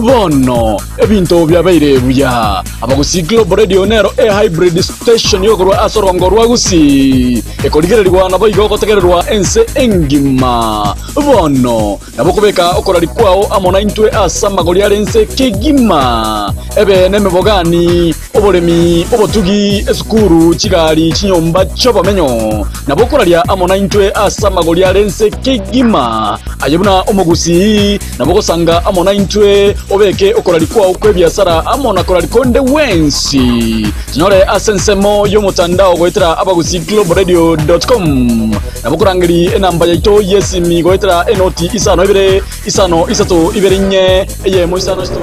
Bono ebinto byabaire buya Abagusii Global Radio nero e hybrid station yokorwa ase orongo rwa Gusii ekorigererwa nabo igo gotegererwa ense engima. Bono nabo kobeka okorari kwao amo na intwe ase amagori are ense kegima ebe nemebogani oboremi obotugi esukuru chigari chinyomba chobamenyo nabo koraria amo na intwe ase amagori are ense kegima ayebuna omogusi nabo gosanga amo na intwe obeke okorari kwao kwe biasara amo na korari konde wensi tinyore ase ensemo y'omotandao goetera abagusiglobalradio.com nabo kurangeri enamba yaito yesimi goetera enoti isano ibere isano isato ibere nye eyemo isano isato.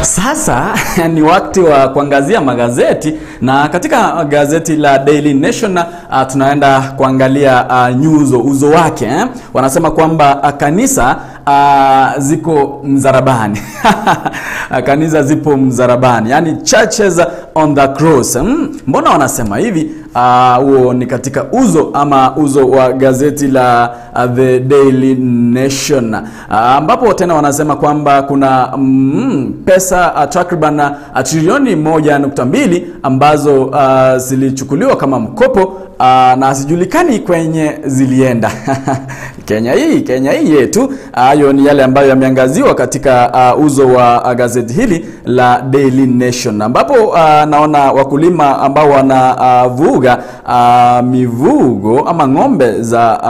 Sasa ni wakati wa kuangazia magazeti, na katika gazeti la Daily Nation tunaenda kuangalia nyuzo uzo wake eh? Wanasema kwamba kanisa ziko mzarabani. Kanisa zipo mzarabani, yani churches on the cross. Mbona wanasema hivi? Huo ni katika uzo ama uzo wa gazeti la The Daily Nation, ambapo tena wanasema kwamba kuna pesa takriban trilioni 1.2 ambazo zilichukuliwa kama mkopo na hazijulikani kwenye zilienda. Kenya hii yetu. Hayo ni yale ambayo yameangaziwa katika uzo wa gazeti hili la Daily Nation, ambapo naona wakulima ambao wanavuga mivugo ama ng'ombe za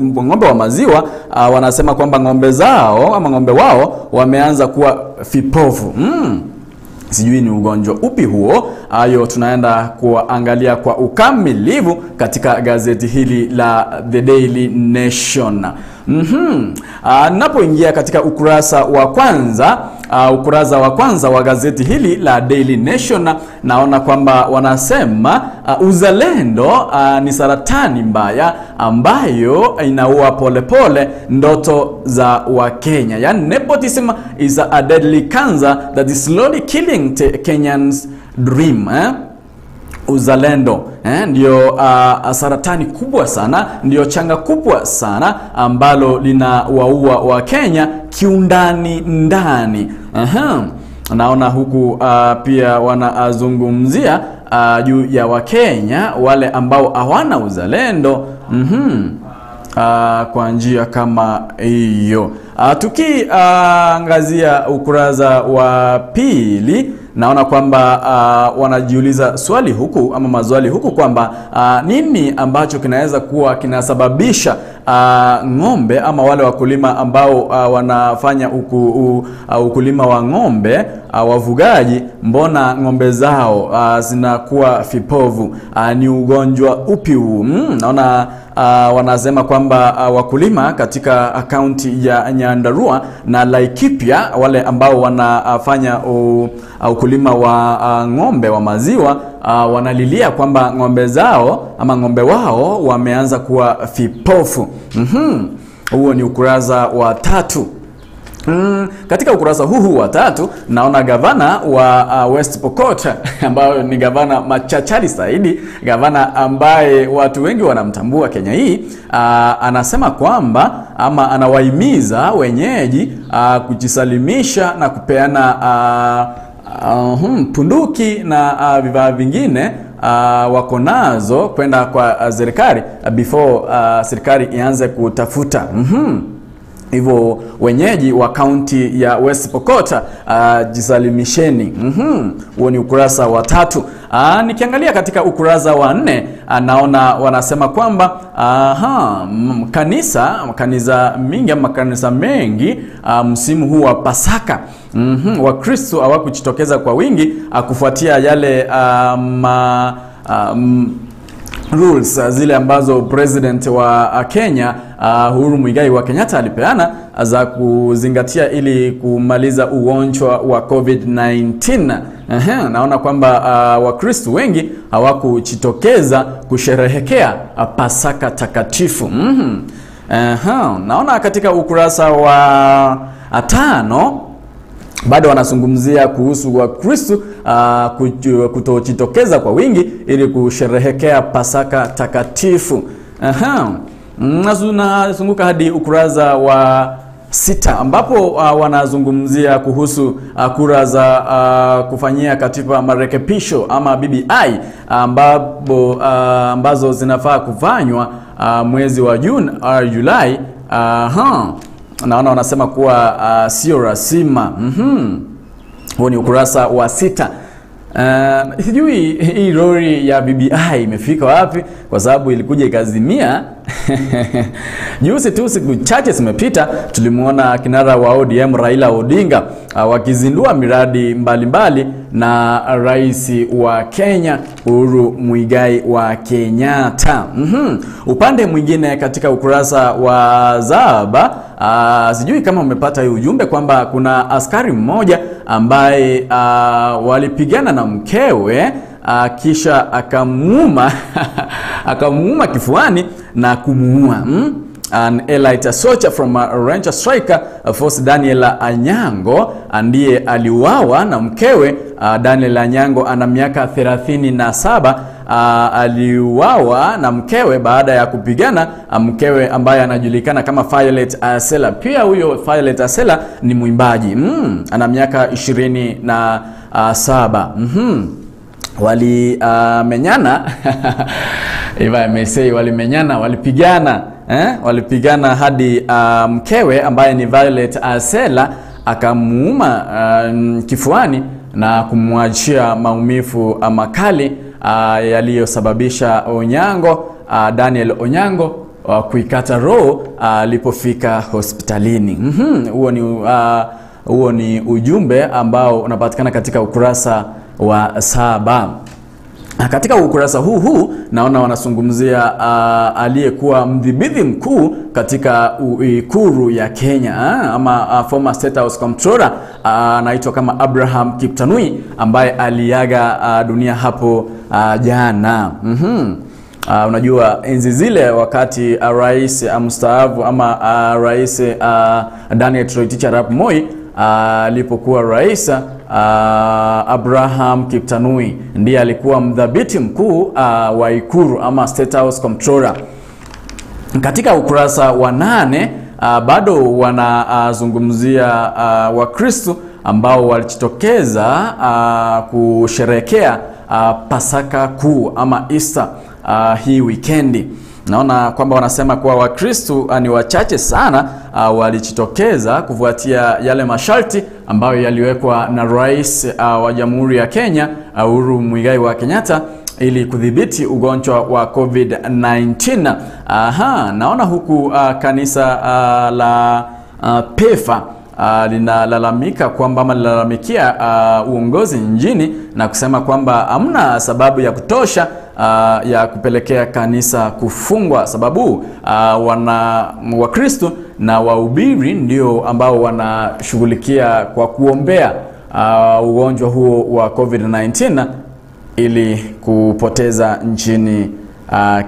ng'ombe wa maziwa wanasema kwamba ng'ombe zao ama ng'ombe wao wameanza kuwa vipofu. Sijui ni ugonjwa upi huo. Hayo tunaenda kuangalia kwa ukamilivu katika gazeti hili la The Daily Nation. Napoingia katika ukurasa wa kwanza, ukurasa wa kwanza wa gazeti hili la Daily Nation, naona kwamba wanasema uzalendo ni saratani mbaya ambayo inaua polepole ndoto za Wakenya. Yani nepotism is a deadly cancer that is slowly killing Kenyans dream. Uzalendo ndio saratani kubwa sana, ndio changa kubwa sana ambalo linawaua wa Kenya kiundani ndani. Naona huku pia wanazungumzia juu ya Wakenya wale ambao hawana uzalendo. Kwa njia kama hiyo. Tukiangazia ukurasa wa pili, naona kwamba wanajiuliza swali huku ama maswali huku kwamba nini ambacho kinaweza kuwa kinasababisha ng'ombe ama wale wakulima ambao wanafanya ukulima wa ng'ombe, wavugaji, mbona ng'ombe zao zinakuwa vipofu? Ni ugonjwa upi huu? Naona wanasema kwamba wakulima katika kaunti ya Nyandarua na Laikipia, wale ambao wanafanya ukulima wa ng'ombe wa maziwa, wanalilia kwamba ng'ombe zao ama ng'ombe wao wameanza kuwa vipofu. Huo ni ukurasa wa tatu. Katika ukurasa huu wa tatu naona gavana wa West Pokot ambayo ni gavana machachari zaidi, gavana ambaye watu wengi wanamtambua Kenya hii, anasema kwamba ama anawahimiza wenyeji kujisalimisha na kupeana punduki na vifaa vingine wako nazo kwenda kwa serikali before serikali ianze kutafuta. Hivyo wenyeji wa kaunti ya West Pokot jisalimisheni. Huo ni ukurasa wa tatu. Nikiangalia katika ukurasa wa nne, naona wanasema kwamba kanisa mingi ama kanisa mengi msimu huu wa Pasaka, Wakristo hawakujitokeza kwa wingi kufuatia yale rules zile ambazo president wa Kenya Uhuru Muigai wa Kenyatta alipeana za kuzingatia ili kumaliza ugonjwa wa COVID-19. Naona kwamba Wakristo wengi hawakujitokeza kusherehekea Pasaka takatifu. Naona katika ukurasa wa 5 bado wanazungumzia kuhusu Wakristo kutojitokeza kwa wingi ili kusherehekea Pasaka takatifu. Nazunguka hadi ukurasa wa 6 ambapo wanazungumzia kuhusu kura za kufanyia katiba marekebisho ama BBI ambazo zinafaa kufanywa mwezi wa Juni au Julai. Naona wanasema kuwa sio rasima. Huo ni ukurasa wa 6. Sijui hii lori ya BBI imefika wapi, kwa sababu ilikuja ikazimia. Juzi tu, siku chache zimepita, tulimuona kinara wa ODM Raila Odinga wakizindua miradi mbalimbali na rais wa Kenya Uhuru Muigai wa Kenyatta. Upande mwingine katika ukurasa wa 7, sijui kama umepata hii ujumbe kwamba kuna askari mmoja ambaye walipigana na mkewe, kisha akamuuma akamuuma kifuani na kumuua. An elite soldier from a Ranger Striker Force, Daniel Anyango, ndiye aliuawa na mkewe. Daniel Anyango ana miaka 37. Aliuawa na mkewe baada ya kupigana, mkewe ambaye anajulikana kama Violet Asela. Pia huyo Violet Asela ni mwimbaji. Ana miaka 27. Walimenyana if I may say, walimenyana, walipigana, walipigana hadi mkewe ambaye ni Violet Asela akamuuma kifuani na kumwachia maumivu makali yaliyosababisha Onyango, Daniel Onyango kuikata roho alipofika hospitalini. Huo ni ujumbe ambao unapatikana katika ukurasa wa 7. Katika ukurasa huu naona wanazungumzia aliyekuwa mdhibiti mkuu katika Ikulu ya Kenya, ama former State House Comptroller, anaitwa kama Abraham Kiptanui, ambaye aliaga dunia hapo jana. Unajua enzi zile wakati rais mstaafu ama rais Daniel Toroitich arap Moi alipokuwa rais, Abraham Kiptanui ndiye alikuwa mdhabiti mkuu wa Ikulu ama State House Comptroller. Katika ukurasa wa 8 bado wanazungumzia Wakristo ambao walijitokeza kusherehekea Pasaka Kuu ama Easter hii weekendi. Naona kwamba wanasema kuwa Wakristo ni wachache sana walijitokeza kufuatia yale masharti ambayo yaliwekwa na rais wa Jamhuri ya Kenya Uhuru Muigai wa Kenyatta ili kudhibiti ugonjwa wa COVID-19. Naona huku kanisa la PEFA linalalamika kwamba ama lilalamikia uongozi nchini na kusema kwamba hamna sababu ya kutosha ya kupelekea kanisa kufungwa, sababu wana Wakristo na wahubiri ndio ambao wanashughulikia kwa kuombea ugonjwa huo wa COVID-19 ili kupoteza nchini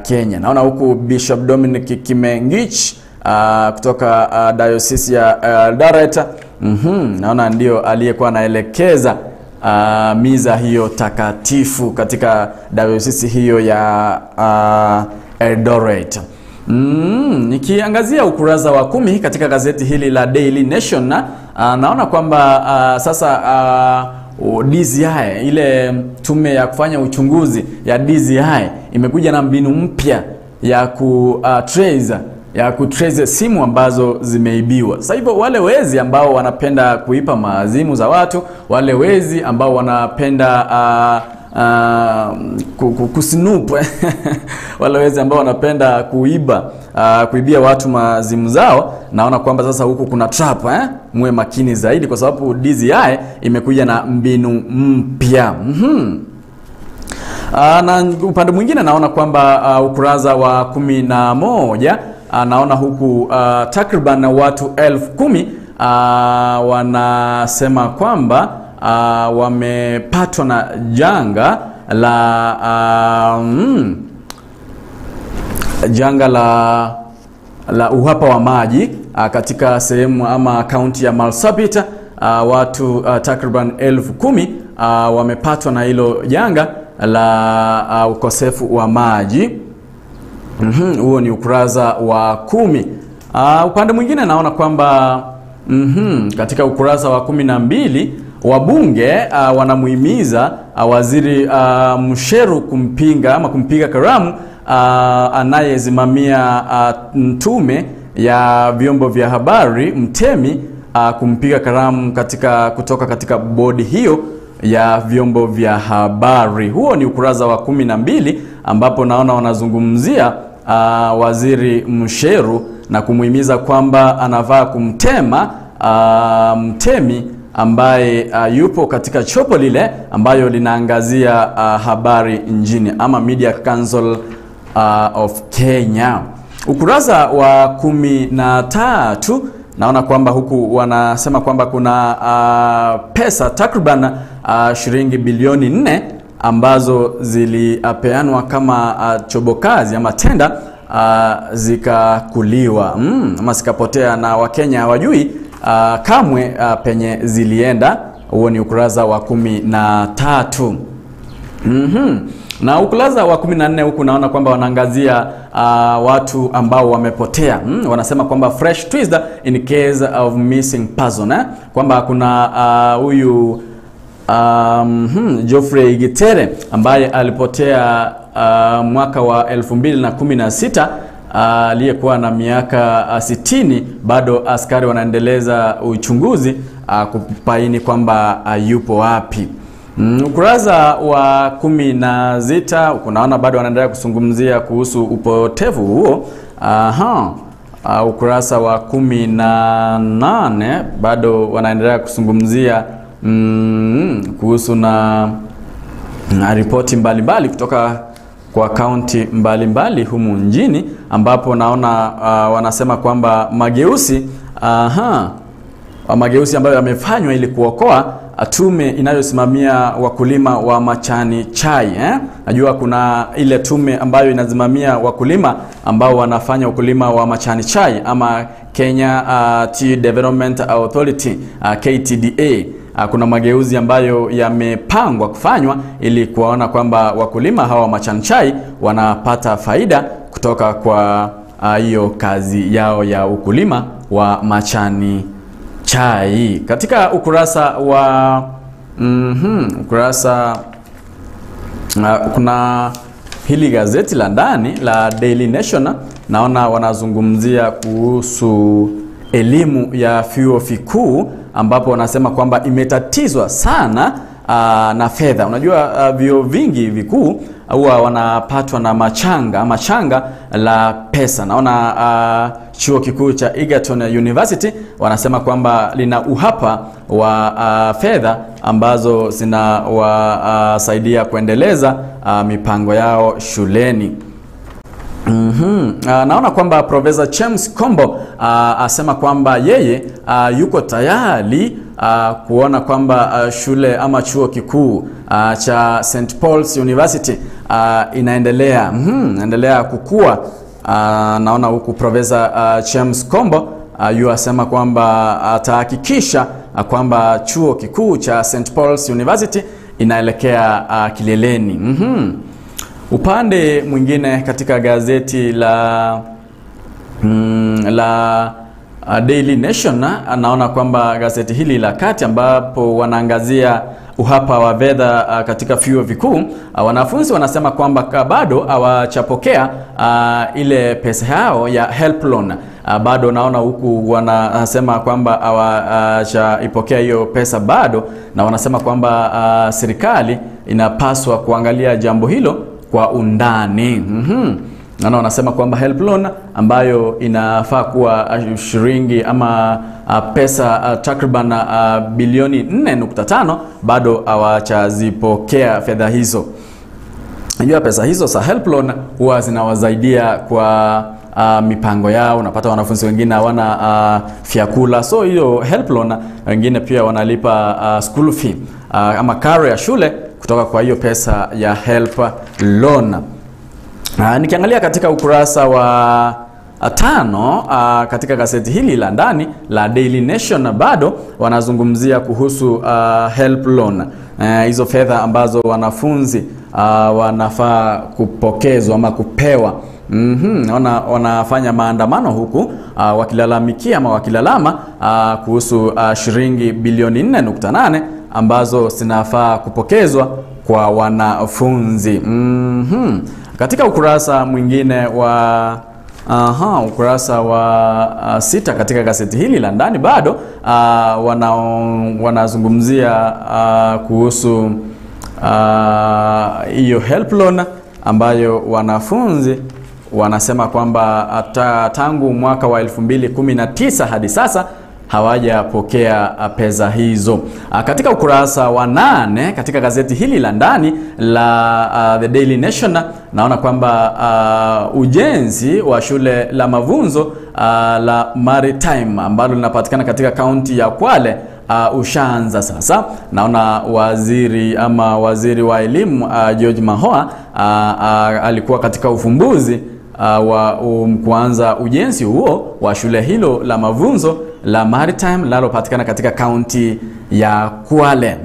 Kenya. Naona huku Bishop Dominic Kimengich kutoka Diocese ya Eldoret, naona ndio aliyekuwa anaelekeza miza hiyo takatifu katika diocese hiyo ya Eldoret. Nikiangazia ukurasa wa 10 katika gazeti hili la Daily Nation, naona kwamba sasa DCI, ile tume ya kufanya uchunguzi ya DCI, imekuja na mbinu mpya ya ku trace simu ambazo zimeibiwa. Sasa hivyo wale wezi ambao wanapenda kuipa maazimu za watu, wale wezi ambao wanapenda kusnoop, wale wezi ambao wanapenda kuiba kuibia watu mazimu zao, naona kwamba sasa huku kuna trap. Muwe makini zaidi kwa sababu DCI imekuja na mbinu mpya. Na upande mwingine naona kwamba ukurasa wa 11, naona huku takriban watu 10,000 wanasema kwamba wamepatwa na janga la uhaba wa maji katika sehemu ama kaunti ya Marsabit. Watu takriban 10,000 wamepatwa na hilo janga la ukosefu wa maji. Huo ni ukurasa wa 10. Upande mwingine naona kwamba katika ukurasa wa 12 wabunge wanamuhimiza waziri Msheru kumpinga ama kumpiga karamu anayesimamia tume ya vyombo vya habari Mtemi, kumpiga karamu katika kutoka katika bodi hiyo ya vyombo vya habari. Huo ni ukurasa wa 12 ambapo naona wanazungumzia waziri Msheru na kumuhimiza kwamba anavaa kumtema Mtemi ambaye yupo katika chopo lile ambayo linaangazia habari nchini ama Media Council of Kenya. Ukurasa wa 13 naona kwamba huku wanasema kwamba kuna pesa takriban shilingi bilioni 4 ambazo zilipeanwa kama chobokazi ama tenda, zikakuliwa ama zikapotea na Wakenya hawajui kamwe penye zilienda. Huo ni ukurasa wa 13. Na ukurasa wa 14 huku naona kwamba wanaangazia watu ambao wamepotea. Wanasema kwamba fresh twist in case of missing person, eh? Kwamba kuna huyu Geoffrey Gitere ambaye alipotea mwaka wa 2016, aliyekuwa na miaka 60. Bado askari wanaendeleza uchunguzi kubaini kwamba yupo wapi. Ukurasa wa 16 unaona bado wanaendelea kuzungumzia kuhusu upotevu huo. Ukurasa wa 18 bado wanaendelea kuzungumzia kuhusu na ripoti mbalimbali kutoka kwa kaunti mbalimbali humu nchini, ambapo naona wanasema kwamba mageuzi mageuzi ambayo yamefanywa ili kuokoa tume inayosimamia wakulima wa machani chai, eh? Najua kuna ile tume ambayo inasimamia wakulima ambao wanafanya ukulima wa machani chai ama Kenya Tea Development Authority, KTDA. Kuna mageuzi ambayo yamepangwa kufanywa ili kuona kwamba wakulima hawa wa machani chai wanapata faida kutoka kwa hiyo kazi yao ya ukulima wa machani chai. Katika ukurasa wa ukurasa kuna hili gazeti la ndani la Daily Nation, naona wanazungumzia kuhusu elimu ya vyuo vikuu ambapo wanasema kwamba imetatizwa sana na fedha. Unajua vyuo vingi vikuu huwa wanapatwa na machanga la pesa. Naona chuo kikuu cha Egerton University wanasema kwamba lina uhapa wa fedha ambazo zinawasaidia kuendeleza mipango yao shuleni. Naona kwamba Professor James Kombo asema kwamba yeye yuko tayari kuona kwamba shule ama chuo kikuu cha St. Paul's University inaendelea inaendelea kukua. Naona huku Professor James Kombo yu asema kwamba atahakikisha kwamba chuo kikuu cha St. Paul's University inaelekea kileleni. Upande mwingine katika gazeti la Daily Nation, naona kwamba gazeti hili la kati ambapo wanaangazia uhapa wa fedha katika vyuo vikuu, wanafunzi wanasema kwamba bado hawachapokea ile pesa yao ya help loan. Bado naona huku wanasema kwamba hawachaipokea hiyo pesa bado, na wanasema kwamba serikali inapaswa kuangalia jambo hilo kwa undani. Naona wanasema kwamba help loan ambayo inafaa kuwa shilingi ama pesa takriban bilioni 4.5 bado hawachazipokea fedha hizo. Najua pesa hizo za help loan huwa zinawasaidia kwa mipango yao. Unapata wanafunzi wengine hawana vyakula, so hiyo help loan, wengine pia wanalipa school fee ama karo ya shule kutoka kwa hiyo pesa ya help loan. Nikiangalia katika ukurasa wa 5 katika gazeti hili la ndani la Daily Nation, bado wanazungumzia kuhusu help loan, hizo fedha ambazo wanafunzi wanafaa kupokezwa ama kupewa. Naona wanafanya maandamano huku wakilalamikia ama wakilalama kuhusu shilingi bilioni 4.8 ambazo zinafaa kupokezwa kwa wanafunzi. Katika ukurasa mwingine wa ukurasa wa 6 katika gazeti hili la ndani bado wanazungumzia kuhusu hiyo help loan ambayo wanafunzi wanasema kwamba tangu mwaka wa 2019 hadi sasa hawajapokea pesa hizo. Katika ukurasa wa 8 katika gazeti hili la ndani la The Daily Nation, naona kwamba ujenzi wa shule la mafunzo la Maritime ambalo linapatikana katika kaunti ya Kwale ushaanza sasa. Naona waziri wa elimu George Mahoa alikuwa katika ufumbuzi wa kuanza ujenzi huo wa shule hilo la mafunzo la Maritime linalopatikana katika kaunti ya Kwale.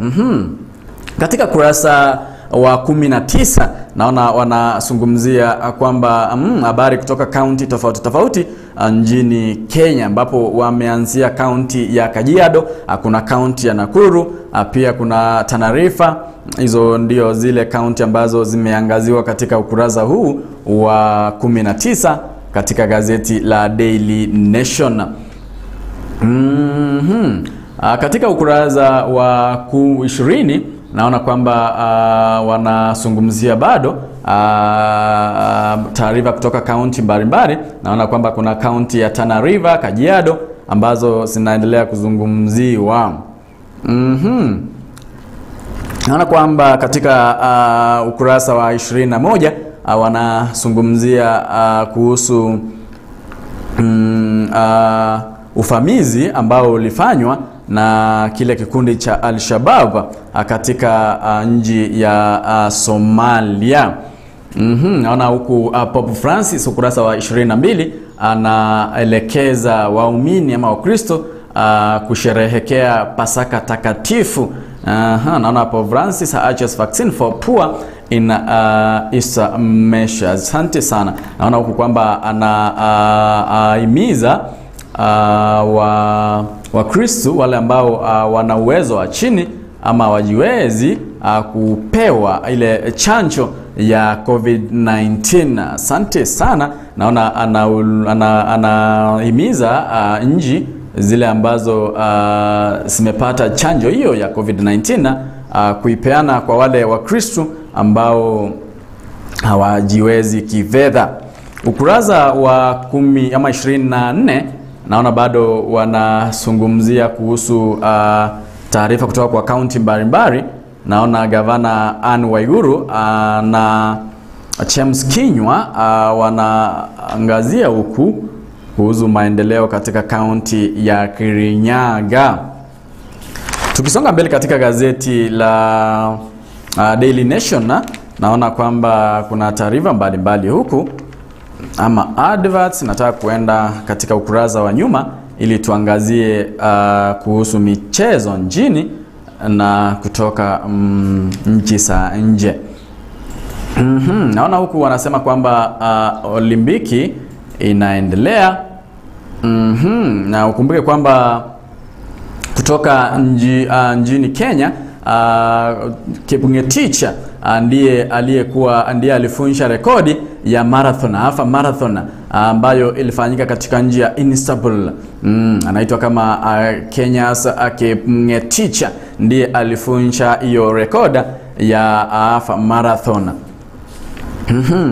Katika kurasa wa 19 naona wanazungumzia kwamba habari kutoka kaunti tofauti tofauti nchini Kenya, ambapo wameanzia kaunti ya Kajiado, kuna kaunti ya Nakuru, pia kuna Tana River. Hizo ndio zile kaunti ambazo zimeangaziwa katika ukurasa huu wa 19 katika gazeti la Daily Nation. Katika ukurasa wa 20 naona kwamba wanazungumzia bado taarifa kutoka kaunti mbalimbali. Naona kwamba kuna kaunti ya Tana River, Kajiado ambazo zinaendelea kuzungumziwa. Naona kwamba katika ukurasa wa 21 wanazungumzia kuhusu ufamizi ambao ulifanywa na kile kikundi cha Al-Shabaab katika nchi ya Somalia. Naona huku Pope Francis ukurasa wa 22 anaelekeza waumini ama Wakristo kusherehekea Pasaka takatifu. Naona Pope Francis urges vaccine for poor in Easter measures. Asante sana. Naona huku kwamba anahimiza Wakristo wale ambao wana uwezo wa chini ama wajiwezi kupewa ile chanjo ya COVID-19. Asante sana. Naona anahimiza nchi zile ambazo zimepata chanjo hiyo ya COVID-19 kuipeana kwa wale Wakristo ambao hawajiwezi kifedha. Ukurasa wa 10 ama 24 naona bado wanazungumzia kuhusu taarifa kutoka kwa kaunti mbalimbali. Naona gavana Anne Waiguru na James Kinyua wanaangazia huku kuhusu maendeleo katika kaunti ya Kirinyaga. Tukisonga mbele katika gazeti la Daily Nation, naona kwamba kuna taarifa mbalimbali huku ama adverts. Nataka kuenda katika ukurasa wa nyuma ili tuangazie kuhusu michezo nchini na kutoka nchi za nje. Naona huku wanasema kwamba Olimpiki inaendelea. Na ukumbuke kwamba kutoka nchini Kenya Kipngetich ndiye alifunja rekodi ya marathon, half marathon ambayo ilifanyika katika nchi ya Istanbul. Anaitwa kama Kenya's Kipngetich ndiye alifunja hiyo rekodi ya half marathon.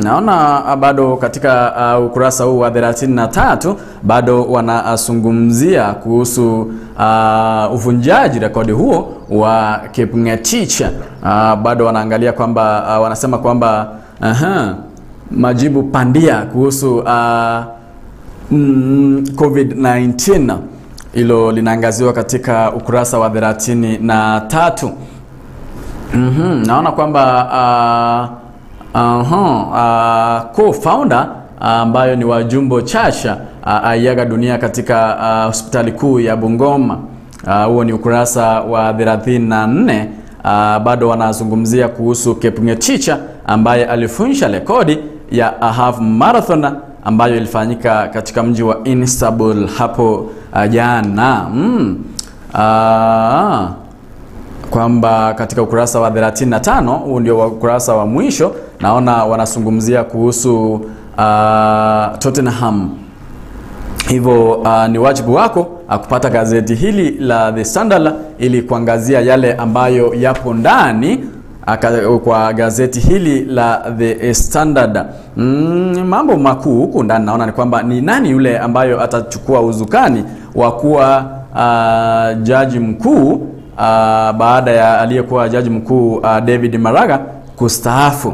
Naona bado katika ukurasa huu wa 33 bado wanazungumzia kuhusu uvunjaji rekodi huo wa Kipngetich. Bado wanaangalia kwamba wanasema kwamba majibu pandia kuhusu COVID-19. Hilo linaangaziwa katika ukurasa wa 33. Naona kwamba co-founder ambayo ni Wajumbo Chacha aiaga dunia katika hospitali kuu ya Bungoma. Huo ni ukurasa wa 34. Bado wanazungumzia kuhusu Kipngetich ambaye alifunja rekodi ya half marathon ambayo ilifanyika katika mji wa Istanbul hapo jana. Kwamba katika ukurasa wa 35, huu ndio ukurasa wa mwisho, naona wanazungumzia kuhusu Tottenham. Hivyo ni wajibu wako kupata gazeti hili la The Standard ili kuangazia yale ambayo yapo ndani kwa gazeti hili la The Standard. Mambo makuu huku ndani naona ni kwamba ni nani yule ambayo atachukua uzukani wa kuwa jaji mkuu baada ya aliyekuwa jaji mkuu David Maraga kustaafu.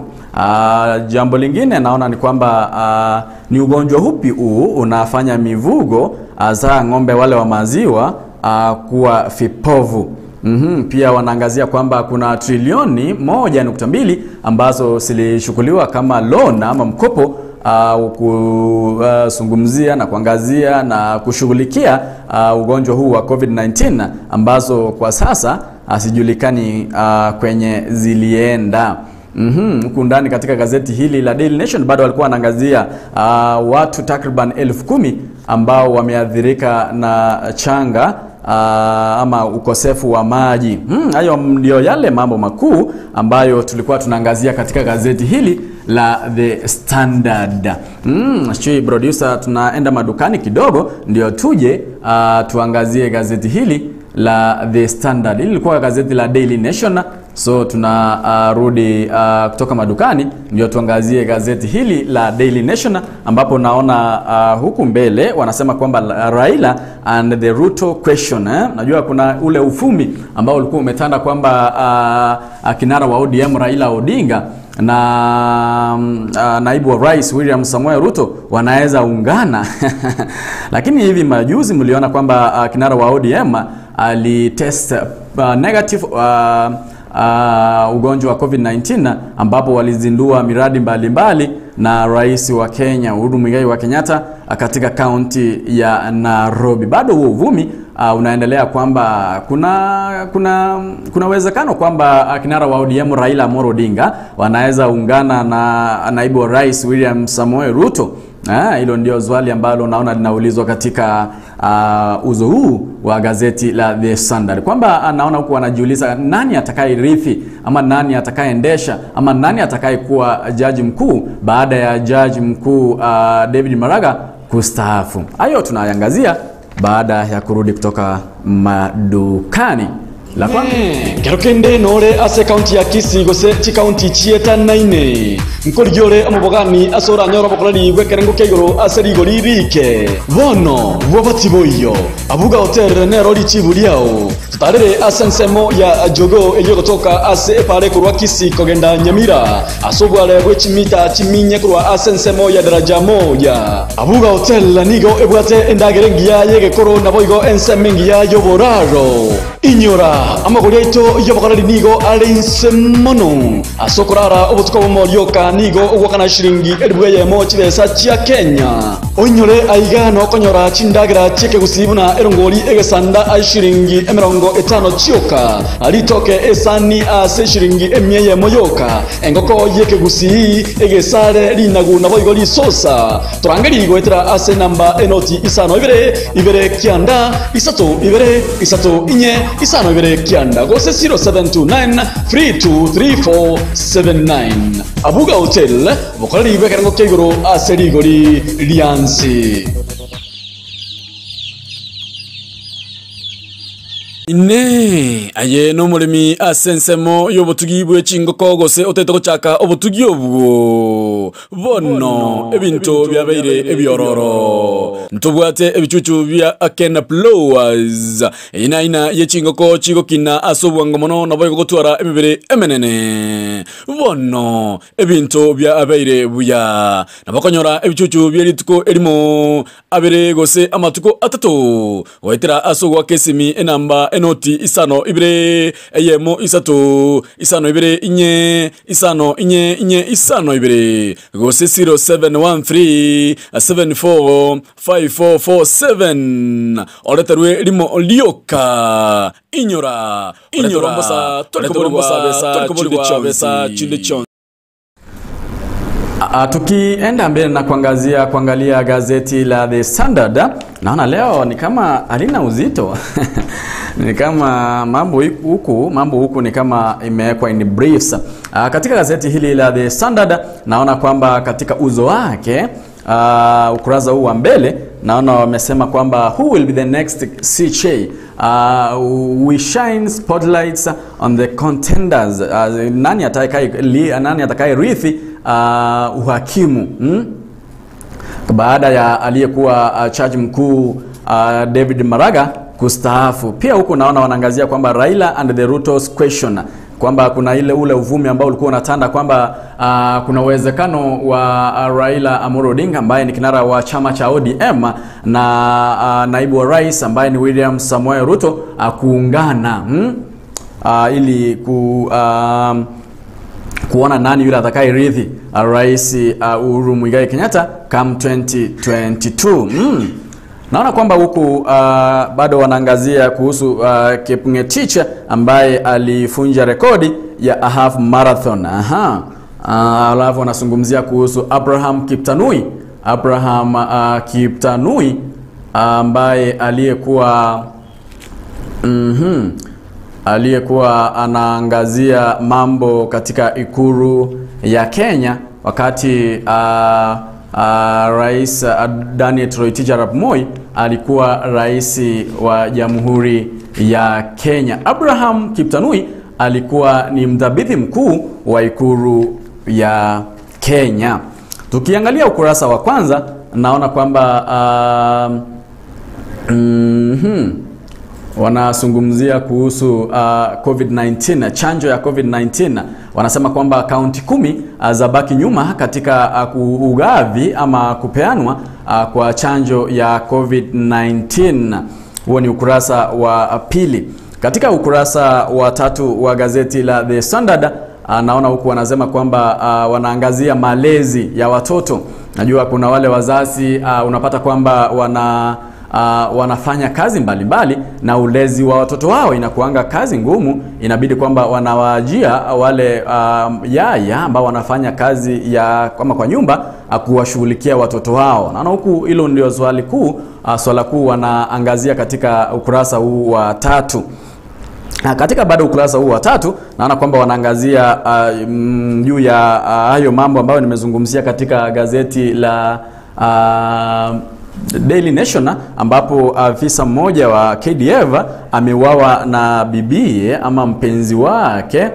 Jambo lingine naona ni kwamba ni ugonjwa upi huu unafanya mivugo za ng'ombe wale wa maziwa kuwa vipofu. Pia wanaangazia kwamba kuna trilioni 1.2 ambazo zilishukuliwa kama loan ama mkopo kuzungumzia na kuangazia na kushughulikia ugonjwa huu wa COVID-19 ambazo kwa sasa asijulikani kwenye zilienda. Huku ndani katika gazeti hili la Daily Nation bado walikuwa wanaangazia watu takriban 10,000 ambao wameathirika na changa ama ukosefu wa maji. Hayo ndio yale mambo makuu ambayo tulikuwa tunaangazia katika gazeti hili la The Standard. Shui producer, tunaenda madukani kidogo ndio tuje tuangazie gazeti hili la The Standard. Hili lilikuwa gazeti la Daily Nation. So tunarudi kutoka madukani ndio tuangazie gazeti hili la Daily Nation, ambapo naona huku mbele wanasema kwamba Raila and the Ruto question. Najua kuna ule ufumi ambao ulikuwa umetanda kwamba kinara wa ODM Raila Odinga na naibu wa rais William Samoei Ruto wanaweza ungana. Lakini hivi majuzi mliona kwamba kinara wa ODM alitest negative ugonjwa wa COVID-19, ambapo walizindua miradi mbalimbali na rais wa Kenya Uhuru Muigai wa Kenyatta katika kaunti ya Nairobi. Bado huo uvumi unaendelea kwamba kuna uwezekano kwamba kinara wa ODM Raila Amolo Odinga wanaweza ungana na naibu wa rais William Samoei Ruto. Hilo ndio swali ambalo naona linaulizwa katika uzo huu wa gazeti la The Standard, kwamba naona huku wanajiuliza nani atakayerithi ama nani atakayeendesha ama nani atakayekuwa jaji mkuu baada ya jaji mkuu David Maraga kustaafu. Hayo tunayaangazia baada ya kurudi kutoka madukani. La kwanza kerokende nore ase county ya Kisii gose chi county chieta 9 nkorijore amubogani asora nyoro bokorari gwekerengo keigoro ase rigori rike bono bwabatiboyo abuga hotel nero richibuliao tutarere ase nsemo ya jogo eyo kutoka ase epare kurwa Kisii kogenda Nyamira asobwale gwechimita chiminye kurwa ase nsemo ya daraja moja abuga hotel nigo ebwate endagerengia yegekoro naboigo ensemengia yoboraro inyora amagori aito yobokorari nigo arinse mono asokorara obotuko bomorioka nigo ogwakana shiringi elfu chibesa chia Kenya onyore aiga no konyora chindagira chieke gusibuna erongori egesanda a shiringi 50 chioka alitoke esani ase shiringi 100 moyoka engoko yeke gusi egesare rinagu naboigo risosa turangeri goetera ase namba enoti 5 2 2 9 3 2 3 4 5 2 9 gose 0729 323479 Abuga Hotel bokorari bekerengo keigoro ase rigori riansi. Ine aye no mulimi asensemo yobutugi bwe chingoko gose otete gochaka obutugi obwo bono ebinto byabeire ebyororo ntubwate ebichuchu bya Akena Blowers ina ina ye chingoko chigokina asobwango mono nabo gotwara emibere emenene bono ebinto byabeire buya nabakonyora ebichuchu byerituko erimo abere gose amatuko atatu goetera asogwa kesimi enamba enoti 5 2 eyemo 3 5 2 4 5 4 4 5 2 gose 0713 74 5447 oleterwe limo lioka inyora inyora mbosa toliko besa chinde chonzi. Tukienda mbele na kuangalia gazeti la The Standard, naona leo ni kama halina uzito. Ni kama mambo huku ni kama imewekwa in briefs. Katika gazeti hili la The Standard naona kwamba katika uzo wake, ukurasa huu wa mbele, naona wamesema kwamba who will be the next CJ? We shine spotlights on the contenders. Nani atakaye rithi uhakimu, baada ya aliyekuwa jaji mkuu David Maraga kustaafu. Pia huku naona wanaangazia kwamba Raila and the Ruto's question, kwamba kuna ule uvumi ambao ulikuwa unatanda kwamba kuna uwezekano wa Raila Amolo Odinga ambaye ni kinara wa chama cha ODM na naibu wa rais ambaye ni William Samoei Ruto kuungana ili kuona nani yule atakayerithi Rais Uhuru Muigai Kenyatta come 2022. Naona kwamba huku bado wanaangazia kuhusu Kipngetich ambaye alifunja rekodi ya a half marathon. Alafu wanazungumzia kuhusu Abraham Kiptanui. Abraham Kiptanui ambaye aliyekuwa anaangazia mambo katika Ikulu ya Kenya wakati Rais Daniel Toroitich arap Moi alikuwa rais wa Jamhuri ya Kenya. Abraham Kiptanui alikuwa ni mdhabiti mkuu wa Ikulu ya Kenya. Tukiangalia ukurasa wa kwanza naona kwamba wanazungumzia kuhusu COVID-19, chanjo ya COVID-19. Wanasema kwamba kaunti 10 zabaki nyuma katika ugavi ama kupeanwa kwa chanjo ya COVID-19. Huo ni ukurasa wa pili. Katika ukurasa wa tatu wa gazeti la The Standard naona huku wanasema kwamba wanaangazia malezi ya watoto. Najua kuna wale wazazi unapata kwamba wanafanya kazi mbalimbali na ulezi wa watoto wao inakuanga kazi ngumu. Inabidi kwamba wanawaajia wale yaya ambao wanafanya kazi ya kama kwa nyumba kuwashughulikia watoto wao. Naona huku hilo ndio swali kuu, swala kuu wanaangazia katika ukurasa huu wa tatu. Katika bado ukurasa huu wa tatu naona kwamba wanaangazia juu ya hayo mambo ambayo nimezungumzia katika gazeti la Daily Nation, ambapo afisa mmoja wa KDF ameuawa na bibie ama mpenzi wake.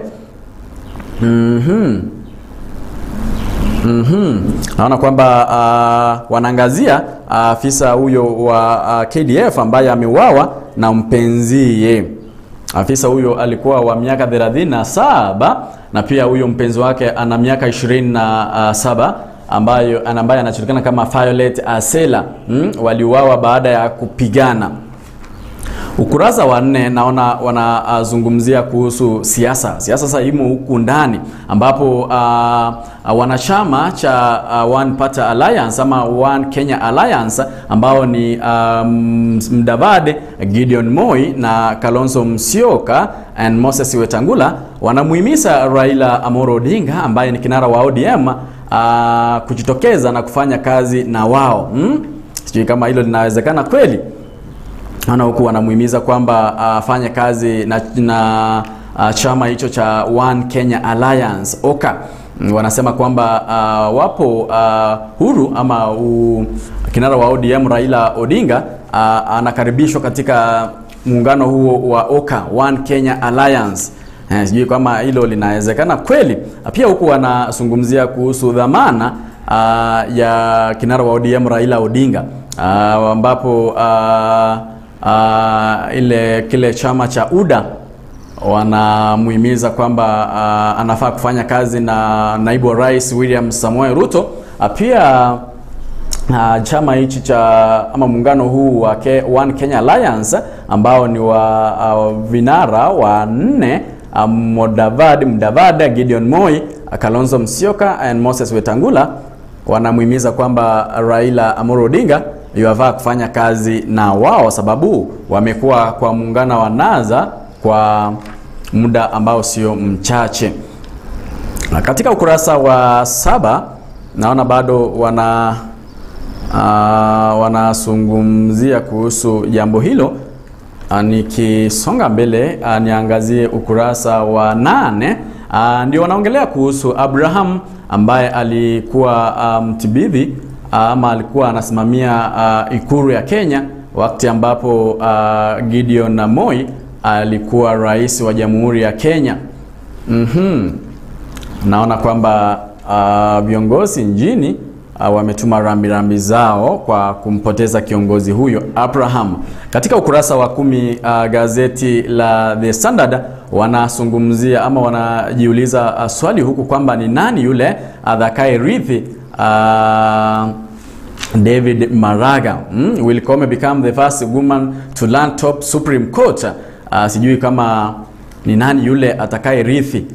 Naona kwamba wanaangazia afisa huyo wa KDF ambaye ameuawa na mpenziye. Afisa huyo alikuwa wa miaka 37 na pia huyo mpenzi wake ana miaka 27 ambaye anajulikana kama Violet Asela. Waliuawa baada ya kupigana. Ukurasa wa 4 naona wanazungumzia kuhusu siasa. Siasa sasa imo huku ndani ambapo wanachama cha One Party Alliance ama One Kenya Alliance ambao ni Mdavade, Gideon Moi na Kalonzo Musyoka and Moses Wetangula wanamuhimiza Raila Amolo Odinga ambaye ni kinara wa ODM kujitokeza na kufanya kazi na wao. Sijui kama hilo linawezekana kweli. Naona huku wanamuhimiza kwamba afanye kazi na chama hicho cha One Kenya Alliance OKA. Wanasema kwamba wapo huru ama kinara wa ODM Raila Odinga anakaribishwa katika muungano huo wa OKA, One Kenya Alliance. Sijui kama hilo linawezekana kweli. Pia huku wanazungumzia kuhusu dhamana ya kinara wa ODM Raila Odinga, ambapo ile kile chama cha UDA wanamuhimiza kwamba anafaa kufanya kazi na naibu wa rais William Samoei Ruto. Pia chama hichi cha ama muungano huu wa One Kenya Alliance ambao ni wa vinara wa 4, Mudavadi, Gideon Moi, Kalonzo Musyoka and Moses Wetangula, wanamuhimiza kwamba Raila Amolo Odinga yuafaa kufanya kazi na wao sababu wamekuwa kwa muungano wa NASA kwa muda ambao sio mchache. Na katika ukurasa wa 7 Naona bado wanazungumzia kuhusu jambo hilo. Nikisonga mbele niangazie ukurasa wa 8. Ndio wanaongelea kuhusu Abraham ambaye alikuwa mtibidhi ama alikuwa anasimamia ikulu ya Kenya wakati ambapo Gideon Moi alikuwa rais wa Jamhuri ya Kenya. Naona kwamba viongozi nchini wametuma rambirambi zao kwa kumpoteza kiongozi huyo Abraham. Katika ukurasa wa 10 gazeti la The Standard wanazungumzia ama wanajiuliza swali huku kwamba ni nani yule atakayerithi David Maraga. Will Koome become the first woman to land top Supreme Court? Sijui kama ni nani yule atakayerithi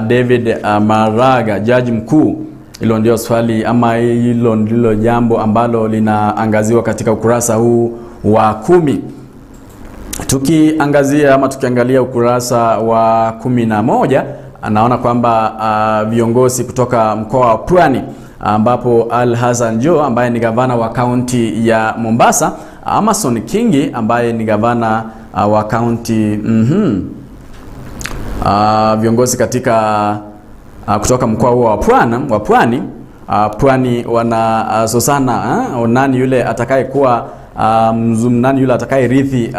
David Maraga, jaji mkuu. Hilo ndio swali ama hilo ndilo jambo ambalo linaangaziwa katika ukurasa huu wa 10. Tukiangazia ama tukiangalia ukurasa wa 11, naona kwamba viongozi kutoka mkoa wa Pwani, ambapo Al Hassan Joho ambaye ni gavana wa kaunti ya Mombasa, Amason Kingi ambaye ni gavana wa kaunti viongozi katika kutoka mkoa huo wa Pwani, Pwani wanasosana nani yule atakayekuwa nani yule atakayerithi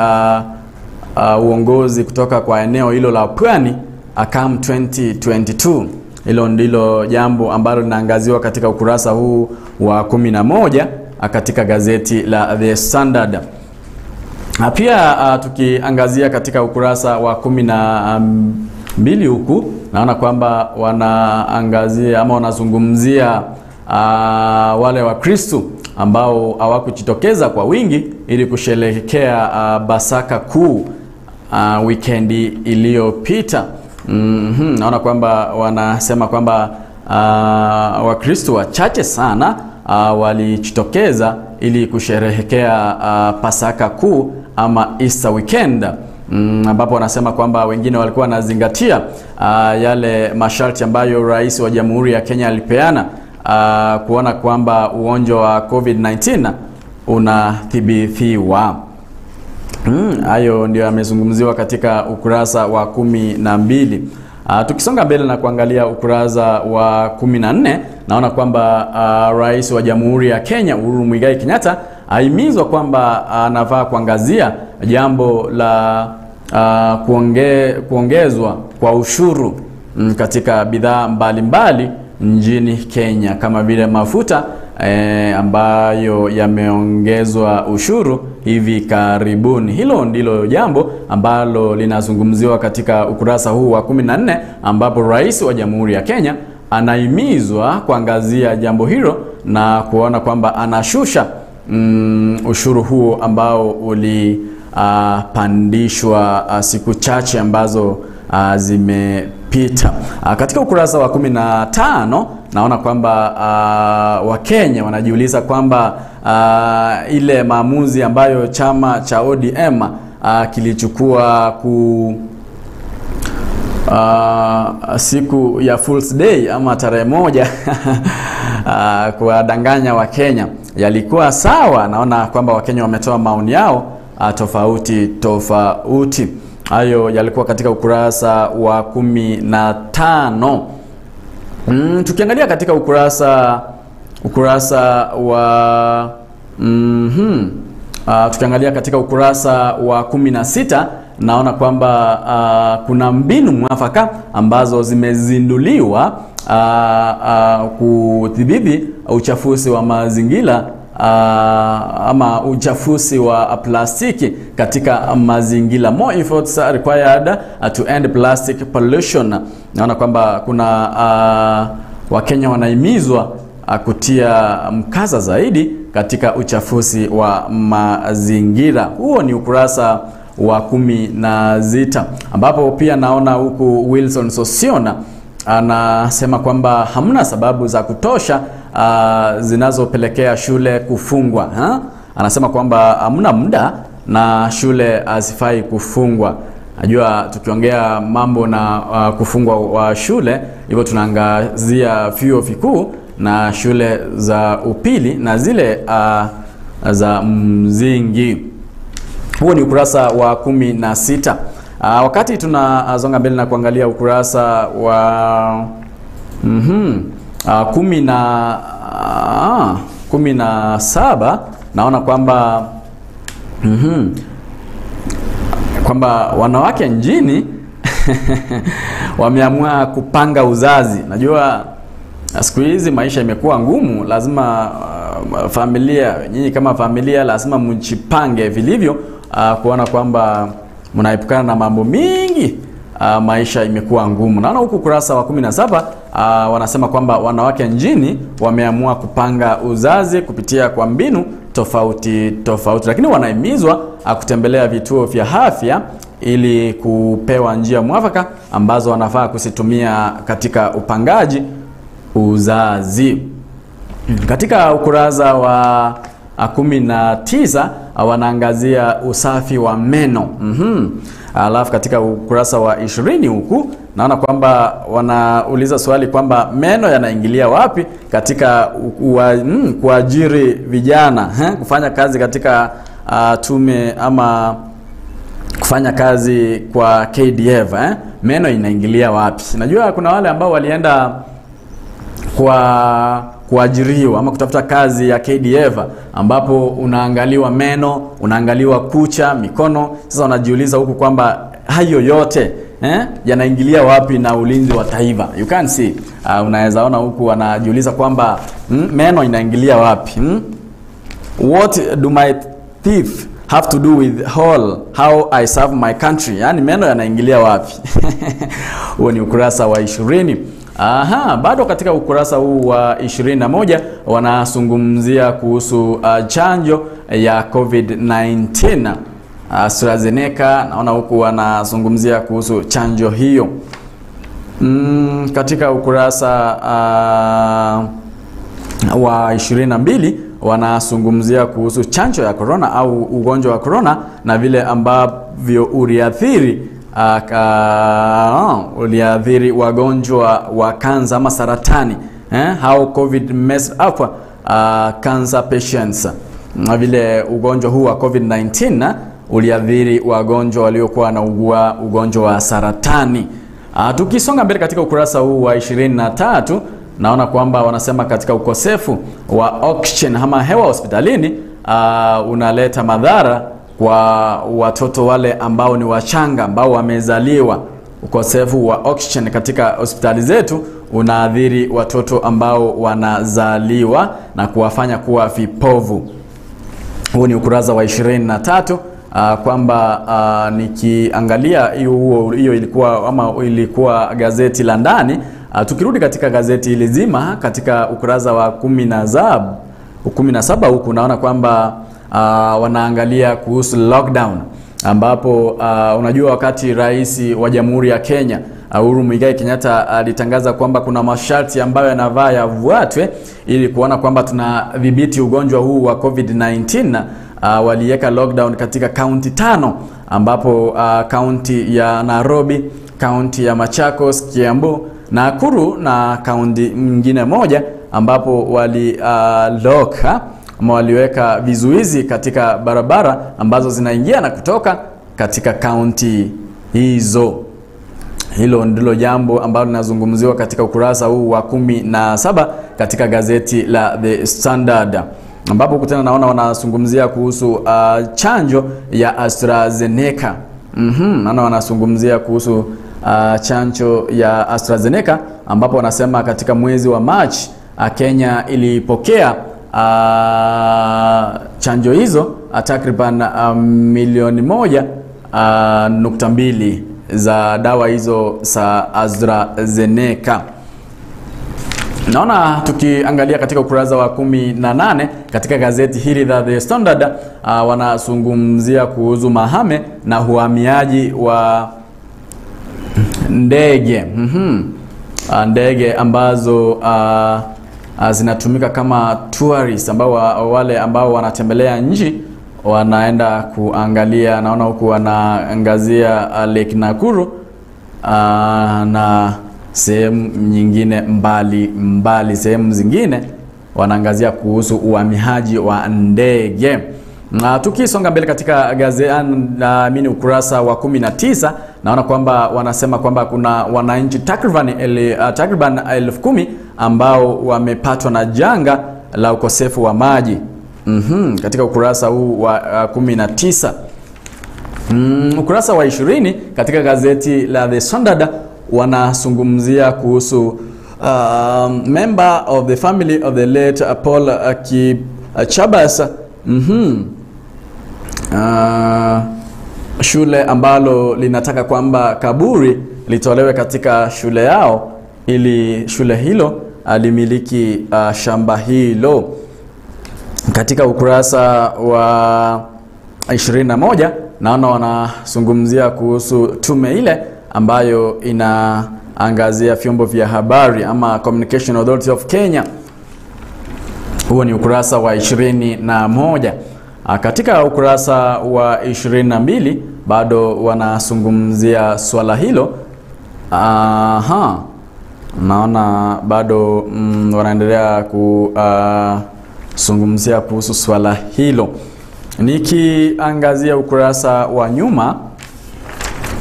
uongozi kutoka kwa eneo hilo la Pwani akam 2022. Hilo ndilo jambo ambalo linaangaziwa katika ukurasa huu wa 11 katika gazeti la The Standard. Pia tukiangazia katika ukurasa wa 12 huku, naona kwamba wanaangazia ama wanazungumzia wale wa Kristo ambao hawakujitokeza kwa wingi ili kusherehekea Pasaka Kuu weekendi iliyopita. Naona kwamba wanasema kwamba Wakristo wachache sana walijitokeza ili kusherehekea Pasaka Kuu ama Easter weekend, ambapo wanasema kwamba wengine walikuwa wanazingatia yale masharti ambayo rais wa Jamhuri ya Kenya alipeana kuona kwamba ugonjwa wa COVID-19 unathibitiwa. Hayo ndio yamezungumziwa katika ukurasa wa 12. Tukisonga mbele na kuangalia ukurasa wa 14, naona kwamba rais wa Jamhuri ya Kenya Uhuru Muigai Kenyatta ahimizwa kwamba anafaa kuangazia jambo la kuongezwa kwa ushuru katika bidhaa mbalimbali nchini Kenya kama vile mafuta ambayo yameongezwa ushuru hivi karibuni. Hilo ndilo jambo ambalo linazungumziwa katika ukurasa huu wa 14, ambapo rais wa Jamhuri ya Kenya anahimizwa kuangazia jambo hilo na kuona kwamba anashusha ushuru huo ambao ulipandishwa siku chache ambazo zimepita. Katika ukurasa wa 15 naona kwamba Wakenya wanajiuliza kwamba ile maamuzi ambayo chama cha ODM kilichukua siku ya Fool's Day ama tarehe 1 kuwadanganya Wakenya yalikuwa sawa. Naona kwamba Wakenya wametoa maoni yao tofauti tofauti. Hayo yalikuwa katika ukurasa wa 15. Tukiangalia katika ukurasa wa tukiangalia katika ukurasa wa 16, naona kwamba kuna mbinu mwafaka ambazo zimezinduliwa kudhibiti uchafuzi wa mazingira ama uchafuzi wa plastiki katika mazingira. More efforts are required to end plastic pollution. Naona kwamba kuna Wakenya wanahimizwa kutia mkaza zaidi katika uchafuzi wa mazingira. Huo ni ukurasa wa 16, ambapo pia naona huku Wilson Sosiona anasema kwamba hamna sababu za kutosha zinazopelekea shule kufungwa. Anasema kwamba hamna muda na shule hazifai kufungwa. Najua tukiongea mambo na kufungwa wa shule, hivyo tunaangazia vyuo vikuu, na shule za upili na zile za msingi. Huo ni ukurasa wa 16. Wakati tunasonga mbele na kuangalia ukurasa wa 17, naona kwamba kwamba wanawake nchini wameamua kupanga uzazi. Najua siku hizi maisha imekuwa ngumu, lazima familia, nyinyi kama familia lazima mjipange vilivyo, kuona kwamba mnaepukana na mambo mingi. Maisha imekuwa ngumu. Naona huku kurasa wa 17 wanasema kwamba wanawake nchini wameamua kupanga uzazi kupitia kwa mbinu tofauti tofauti, lakini wanahimizwa kutembelea vituo vya afya ili kupewa njia mwafaka ambazo wanafaa kuzitumia katika upangaji uzazi. Katika ukurasa wa 19 wanaangazia usafi wa meno. Alafu katika ukurasa wa 20 huku naona kwamba wanauliza swali kwamba meno yanaingilia wapi katika kuajiri vijana, kufanya kazi katika tume ama kufanya kazi kwa KDF, Meno inaingilia wapi? Najua kuna wale ambao walienda kwa kuajiriwa ama kutafuta kazi ya KDF, ambapo unaangaliwa meno, unaangaliwa kucha, mikono. Sasa unajiuliza huku kwamba hayo yote yanaingilia wapi na ulinzi wa taifa? You can see, unaweza ona huku wanajiuliza kwamba meno inaingilia wapi? What do my teeth have to do with all how I serve my country? Yani meno yanaingilia wapi? Huo ni ukurasa wa 20. Aha, bado katika ukurasa huu wa 21 wanazungumzia kuhusu chanjo ya COVID-19 AstraZeneca. Naona huku wanazungumzia kuhusu chanjo hiyo. Katika ukurasa wa 22 wanazungumzia kuhusu chanjo ya corona au ugonjwa wa corona na vile ambavyo uliathiri uliathiri wagonjwa wa kansa ama saratani, how COVID messed up cancer patients, na vile ugonjwa huu wa COVID-19 uliathiri wagonjwa waliokuwa wanaugua ugonjwa wa saratani. Tukisonga mbele katika ukurasa huu wa 23 naona kwamba wanasema katika ukosefu wa oxygen ama hewa hospitalini unaleta madhara kwa watoto wale ambao ni wachanga ambao wamezaliwa. Ukosefu wa oxygen katika hospitali zetu unaathiri watoto ambao wanazaliwa na kuwafanya kuwa vipofu. Huu ni ukurasa wa 23. Kwamba nikiangalia hiyo ilikuwa ama ilikuwa gazeti la ndani. Tukirudi katika gazeti hili zima katika ukurasa wa 17 huku naona kwamba wanaangalia kuhusu lockdown, ambapo unajua wakati rais wa Jamhuri ya Kenya Uhuru Muigai Kenyatta alitangaza kwamba kuna masharti ambayo yanavaa yafuatwe ili kuona kwamba tunadhibiti ugonjwa huu wa COVID-19. Waliweka lockdown katika kaunti 5, ambapo kaunti ya Nairobi, kaunti ya Machakos, Kiambu, Nakuru na kaunti nyingine moja, ambapo wali lock ama waliweka vizuizi katika barabara ambazo zinaingia na kutoka katika kaunti hizo. Hilo ndilo jambo ambalo linazungumziwa katika ukurasa huu wa 17 katika gazeti la The Standard, ambapo kutana naona wanazungumzia kuhusu chanjo ya AstraZeneca. Naona wanazungumzia kuhusu chanjo ya AstraZeneca, ambapo wanasema katika mwezi wa March Kenya ilipokea chanjo hizo takriban milioni 1.2 za dawa hizo za AstraZeneca. Naona tukiangalia katika ukurasa wa 18 katika gazeti hili la The Standard, wanazungumzia kuhusu mahame na uhamiaji wa ndege. Ndege ambazo zinatumika kama tourists, ambao wale ambao wanatembelea nchi wanaenda kuangalia. Naona huku wanaangazia Lake Nakuru na sehemu nyingine mbali mbali. Sehemu zingine wanaangazia kuhusu uhamiaji wa ndege. Na tukisonga mbele katika gazeti naamini ukurasa wa 19, naona kwamba wanasema kwamba kuna wananchi takriban 10,000 ambao wamepatwa na janga la ukosefu wa maji. Katika ukurasa huu wa 19. Ukurasa wa 20 katika gazeti la The Standard wanazungumzia kuhusu member of the family of the late Paul Chabas. Shule ambalo linataka kwamba kaburi litolewe katika shule yao ili shule hilo alimiliki shamba hilo. Katika ukurasa wa 21 naona wanazungumzia kuhusu tume ile ambayo inaangazia vyombo vya habari ama Communication Authority of Kenya. Huo ni ukurasa wa 21. Katika ukurasa wa 22 bado wanazungumzia swala hilo. Naona bado wanaendelea kuzungumzia kuhusu swala hilo. Nikiangazia ukurasa wa nyuma,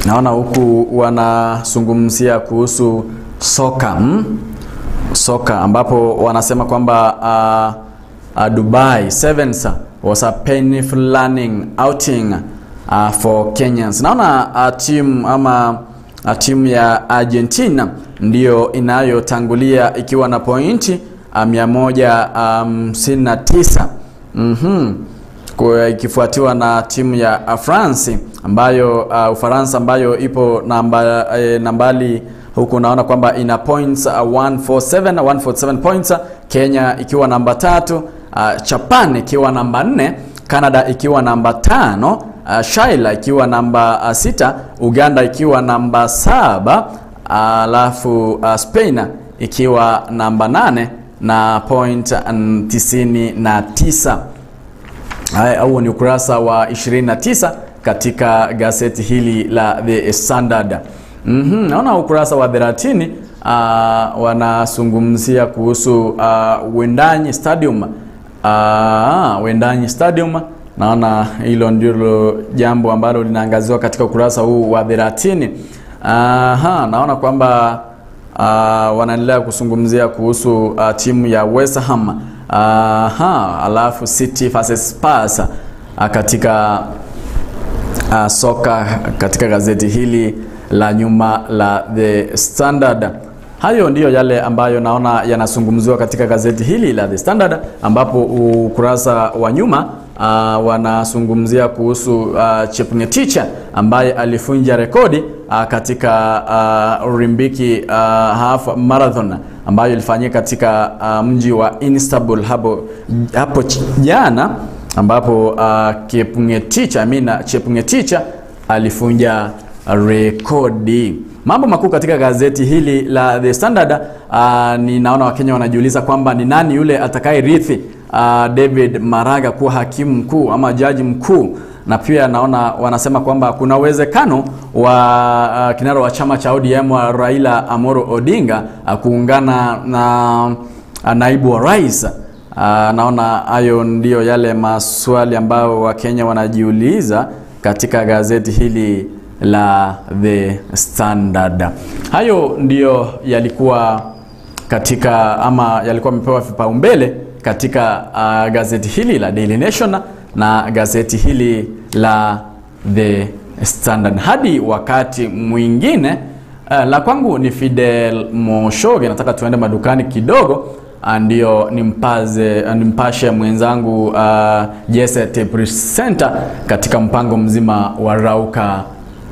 naona huku wanazungumzia kuhusu soka. Soka ambapo wanasema kwamba Dubai Sevens was a painful learning outing for Kenyans. Naona timu ama timu ya Argentina ndiyo inayotangulia ikiwa na pointi 159. Kwa ikifuatiwa na timu ya France ambayo Ufaransa ambayo ipo nambali huku naona kwamba ina points 147 points, Kenya ikiwa namba 3, Japan ikiwa namba 4, Canada ikiwa namba 5, Chile ikiwa namba 6, Uganda ikiwa namba 7, alafu Spain ikiwa namba 8 na point 99. Haya, ni ukurasa wa 29 katika gazeti hili la The Standard. Naona ukurasa wa 30 wanazungumzia kuhusu Wendani Stadium. Wendani Stadium, naona hilo ndilo jambo ambalo linaangaziwa katika ukurasa huu wa 30. Naona kwamba wanaendelea kuzungumzia kuhusu timu ya West Ham. Alafu City versus Spurs katika soka katika gazeti hili la nyuma la The Standard. Hayo ndiyo yale ambayo naona yanazungumziwa katika gazeti hili la The Standard, ambapo ukurasa wa nyuma wanazungumzia kuhusu Chepngetich ambaye alifunja rekodi katika Olimpiki half marathon ambayo ilifanyika katika mji wa Istanbul hapo jana, ambapo Chepngetich alifunja rekodi. Mambo makuu katika gazeti hili la The Standard, ninaona Wakenya wanajiuliza kwamba ni nani yule atakayerithi David Maraga kuwa hakimu mkuu ama jaji mkuu. Na pia naona wanasema kwamba kuna uwezekano wa kinara wa chama cha ODM wa Raila Amolo Odinga kuungana na naibu wa rais. Naona hayo ndio yale maswali ambayo Wakenya wanajiuliza katika gazeti hili la The Standard. Hayo ndio yalikuwa katika ama yalikuwa yamepewa vipaumbele katika gazeti hili la Daily Nation na gazeti hili la The Standard. Hadi wakati mwingine, la kwangu ni Fidel Moshoge. Nataka tuende madukani kidogo ndio nimpashe mwenzangu Jesse Presenter katika mpango mzima wa Rauka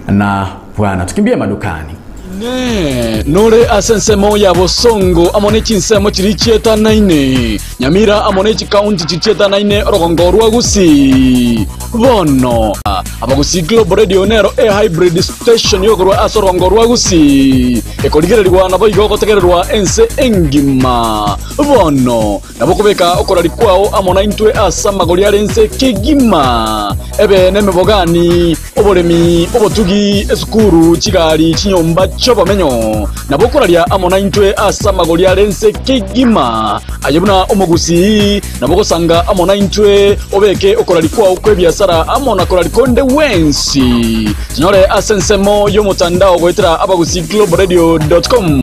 na Bwana. Tukimbie madukani. Ne, nore asensemo ya Bosongo amone chinsemo chirichieta 9 Nyamira amone chikaunti chichieta 9 Orogongo rwa Gusii. Bono abagusi Global Radio nero e hybrid station yogorwa asorongo rwa Gusii ekorigererwa nabo igogotegererwa ense engima. Bono nabo kubeka okorari kwao amona intwe asa magori arense kigima ebe nemebogani oboremi obotugi esukuru chigari chinyomba Chobomenyo nabo koraria amo na intwe ase amagori are nse kegima aye buna omogusi nabo gosanga amo na intwe obeke okorarikwa okwe biasara amo na korarikonde wensi tinyore ase ensemo y'omotandao goetera abagusi globalradio.com.